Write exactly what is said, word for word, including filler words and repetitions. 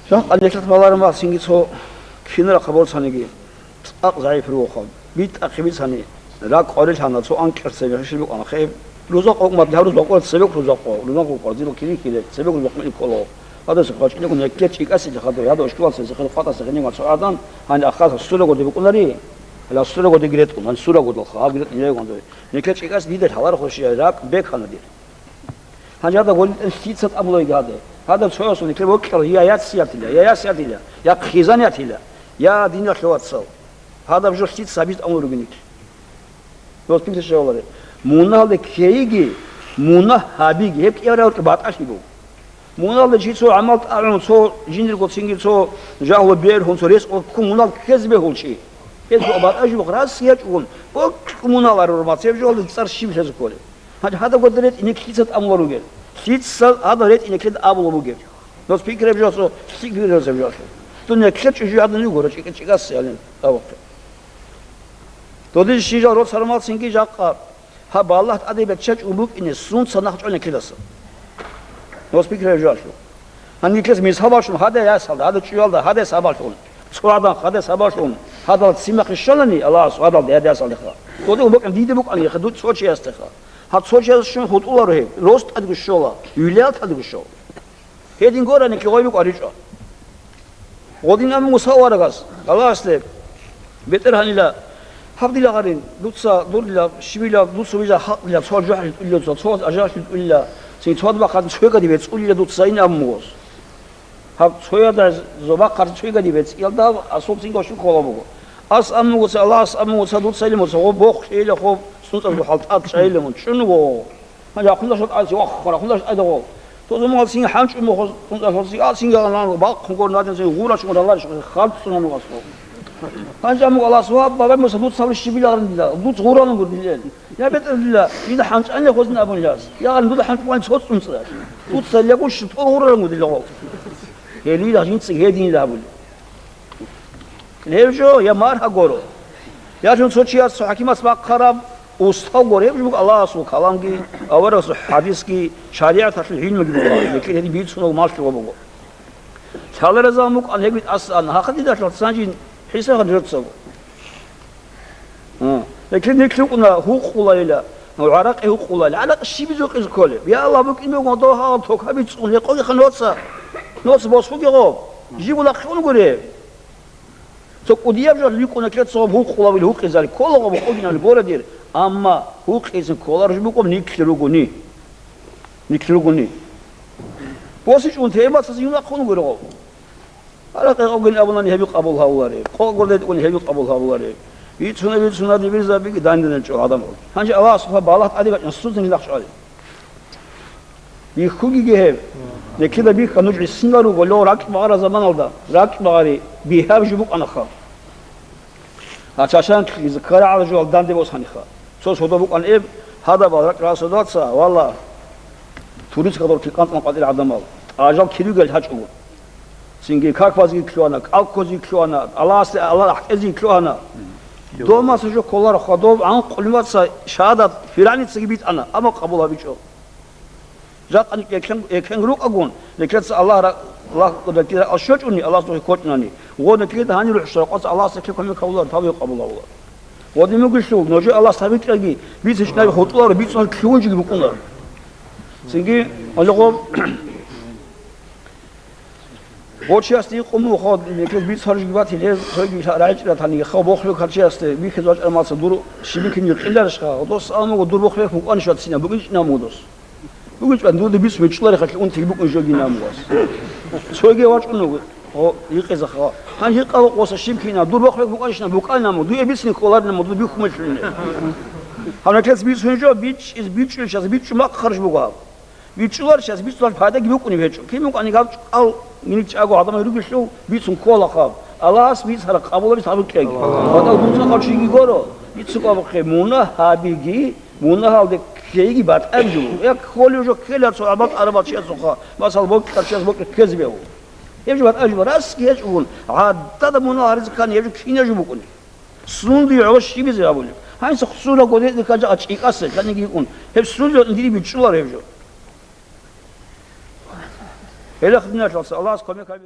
Жакъа нилъер баларан ва цинги цо кинара хабар цаниги цӀакъ загӀип ругоха. БитӀахъе бицани, ракӀ къварилъана, цо анкьар цебе хишил букӀана хеб. Руза къокъ мад, руза къокъ цебе руза къокъ, руза къокъ къварзил килин киле, цебе руза къокъ кӀоло. Гьадаса къвачӀине гьекке чӀикӀасе хадур, гьада ошкула цезе хел къватӀасе хиниган цо гӀадан, гьаниб ахъаз сулего деб букӀунари, гьала сулего деги ретӀун, гьаниб сулего долха, гьаб ретӀун ягон дой. Гьекке чӀикӀас дида лъалар хошия, ракӀ бекана дир. Гьанже гьада гъолитӀен лъица тӀамулайги гьаде. Гьадаб цоясул никле бокьарал я яц ятила, я яс ятила, я хъизан ятила, я диналъул вацал. Гьадаб жо лъица гьабиз тӀамул ругин никле. Дос пикри щаваларе. Мунагьалде ккейги, мунагь гьабиги, гьеб кӀияб рагӀулъ батӀалъи буго. Мунагьалде чи цо гӀамал тӀагӀун, цо жиндирго цинги цо жагьлу бергьун, цо рес ккун мунагь ккезе бегьул чи. Гьеб цо батӀалъи буго, рас ячӀун, бокь мунагь арурмац, гьеб жоялде цӀар щиб лъезе кколеб? Гьанже гьадаб гватӀа ретӀине лъица тӀамулар ругел? Лъица гьадаб ретӀине лъеда абулаб бугеб? Дос пикраб жо, цо лъикӀ пикраб жо. Дун яклъа чӀужу гьадин руго, рачӀикӀа-чӀикӀасе гьалин абухъе. Додин щижал роцармал цинги жакъа, гьаб Аллагь тӀаде беччачӀун букӀине сунца нахъ чӀван яклидаса. Дос пикраб жо алъу. Гьанниклъес мисал бачун, гьадай ясалда, гьадай чӀуялда, гьадай сабаблъун, цо гӀадан гьадай сабаблъун, гьадал цимахъе щолани, Аллагьас гьадал дядясалдеха. Доде букӀан, диде букӀаниха, дуца цо чиясдеха. Гьаб цо чияс щун хутӀуларо гьеб, рос тӀадго щола, вилал тӀадго щола. Гьедин гораниклъи гъой букӀа ричӀо. Гъодин амма Муса аварагас, Аллагьасде, БетӀергьанила, гьаб дила гъарин, дуца дур дила, щибила, дуца вижа халкъ дила, цо жагьлъи тӀулила, цо, цо ажагьлъи тӀулила, цин цо бахъан цоягаде бецӀулила дуца ин амма мугъос. Гьаб цояда зобахъар цоягаде бецӀиялда асул цинго щун ккола буго. Ас амма мугъоца, Аллагьас амма мугъоца, дуца илмуца, гъо бохъ чӀейила хоб, цунцӀазго хӀалтӀад чӀайила мун, чӀун вогъо. Гьанже ахъундаш тӀаде вахъун, ахъундаш тӀаде гъо. Тозумал цин хӀанчӀун мухъо, цунцӀа лъоци, а, цин галан бахъун гор надин цин гъурачун раларищ, халцӀун гьанугъас гъо. Гьанже амуг Аллагьас, ва, бабай Муса, дуца гьаб щибила гъарин дила, дуц гъуралун гур дилен. Я БетӀер дила, дида хӀанчӀанила хозин абун яс. Я гъарин дуда хӀанчӀ букӀан цо цунцӀа. Дуца лягущ тӀо гъуралун гур дила гъо. Гьелила жинцин гьединила абули. Лев жо, я маргьа горо. Я жин цо чияс, цо хӀакимас бахъараб устав гуреб жо буго Аллагьасул каламги, аварагасул хӀадисги, шаригӀаталъул гӀилмуги буго, гьекъи гьедин бицунав малъугъа буго. Лъаларазал мукӀан гьеб ас ана, гьахъа дида лъалцан жин хӀисагьан жорцаго. А, гьекъи никлъукъуна гьукъулайила, гӀаракъи гьукъулайила, гӀаракъи щибизе къиз кколеб? Я Аллагь, букӀин буго догьал токабицӀун, гьекъогиха ноца, ноца босуги гъоб, жиб унахъе ун гуре. Цо кӀудияб жо ликӀуна ккела цо гьукъулав или гьукъизал ккола гъо букъугинал гора дир, амма гьукъизин кколарищ букӀун никлъи ругони. Никлъи ругони. БосичӀун тей бацазе юнахъун гургъо. Гьаракъ гъогин абунани гьеби къабул гьавулари. Къо гурдетӀун гьеби къабул гьавулари. Бицуна, бицуна, дибирзабиги дандинал чӀо гӀадамал. Гьанже Аллагь субхӀа балагь тӀаде бачӀун сунцин лахъ чӀвали. Бихьугиги гьеб. Некида бихьа, нуж гӀисинал руго, ло ракӀ багъара заманалда, ракӀ багъари бигьаб жо букӀанаха. А чашанкиги закарагӀал жо алданде босаниха. Цо содо букӀан эб, гьадабал ракӀ расодалца, валла, турицкадал кикъантӀан къватӀир гӀадамал, тӀажал киругел гьачӀуго. Цинги какбазги ккоана, кӀалккози ккоана, Аллагьасде Аллагь ахӀтӀези ккоана. Домаса жо кколаро хадуб, анкъулимаца шагьадат фиргӀаницаги битӀана, амма къабул гьабичӀо. Жакъа никлъи эккен, эккен рукӀагун, никлъица Аллагь ра-, Аллагь, никлъи ракӀал щочӀуни, Аллагьас духъе кочӀунани, гъо никлъида гьанир рухӀ шаркъаца Аллагьас никлъи кумек гьавулар, тавбе къабул гьавулар. Гъодин мугелъул, нужее Аллагьас тавбе кьеги, бицин чӀинаби хутӀуларо, бицун лъугьунчиги букӀунаро. Цинги, гьале гъо, гъо чиясде икъун мухъо, никлъи бицаржиги батиле, цойги рагӀичӀира таниги, хав бохлъи карчиясде, бихьиз вачӀармалца дур щибикин юкъиларищха, дос амуго дур бохлъи букӀанищ вацина, букӀинчӀина муго дос. Бугин чӀван, дуда бицун бичӀчӀуларихъалъ унти букӀун жо гьинамугас. Цоги вачӀун вуго, гьо, гьикъизаха. Гьан гьикъа вукъоса щиб кина, дур бахъ букӀанщина букӀанаму, дуе бицин кколаринаму, дуда бихьумелъулине. Гьанакец бицун жо, бичӀчӀиз, бичӀчӀулищас, бичӀчӀу макъ харж буго гьаб. БичӀчӀуларищас, бичӀчӀулар пайдаги букӀунеб гьечӀо. Кин букӀани гьаб чӀал, гьиниб чӀаго гӀадамал ругелъул, бицун ккола хаб. Аллагьас бицараб къабулабиз гьаб букӀеги. БатӀал бицун къав чиги горо, бицун къав бухъе, мунагь гьабиги, Мунагьалде ккейги батӀаги жо. Я кколев жо ккела цо гӀабал арабал чиясухъа, масал, бокьарчияс бокьи ккезе бегьу. Гьеб жо батӀаги жо, расги гьечӀогун, гӀадада мунагь гьаризе ккани, гьеб жо кинаб жо букӀуни? Сунди гӀо щибизе гьабулеб? Гьанса хъсуна годеде ккан жакъа чӀикӀаса, кканиги йикӀун. Гьеб сунди дири бичӀчӀулар гьеб жо. Гьеле хъдиналъалса Аллагьас кумек гьабе.